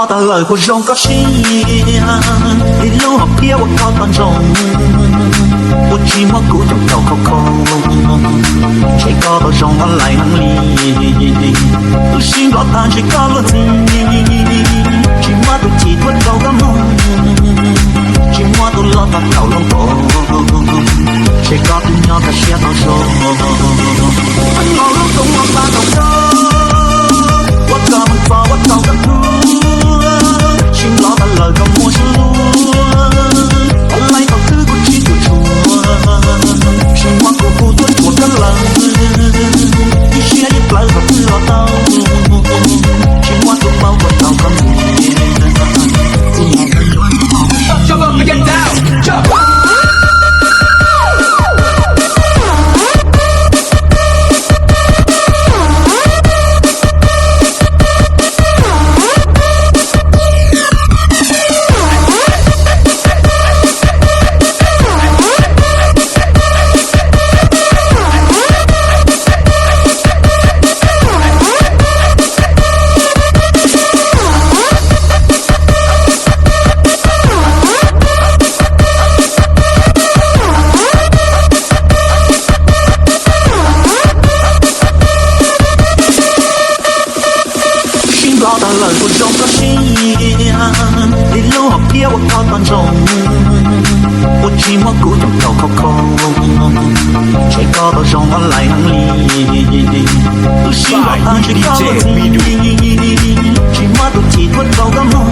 Tag lawm puas zoo koj siab, ib lub hom phiaj ua koj tau ntsoov, ua tsis muab kuv coj tau khov kho, ntshe koj tau zoo ob lais heev li. Wb sib nplog tag ntshe koj luag ntxhi, tsis muab tus chim tuaj rau koj mloog, tsis muab tus loj tag thaum loo tos, ntshe koj twb nyob kaj siab tau zoo. Los lub koom los npaj rau koj, ua koj mus txog ua rau koj hlub, sib nplog tag lawm koj muaj sib hlub, ob lais tau twb kuv tsis cuam tshuam, tsis muab kuv hu tuaj cuam koj lawm, ib siab ib plawv thaum twg los tau, tsis muab tus paub ua rau koj ntxhi. Sib nplog tag lawm puas zoo koj siab, ib lub hom phiaj ua koj tau ntsoov, ua tsis muab kuv coj tau khov kho, ntshe koj tau zoo ob lais heev li. Wb sib nplog tag ntshe koj luag ntxhi, tsis muab tus chim tuaj rau koj mloog,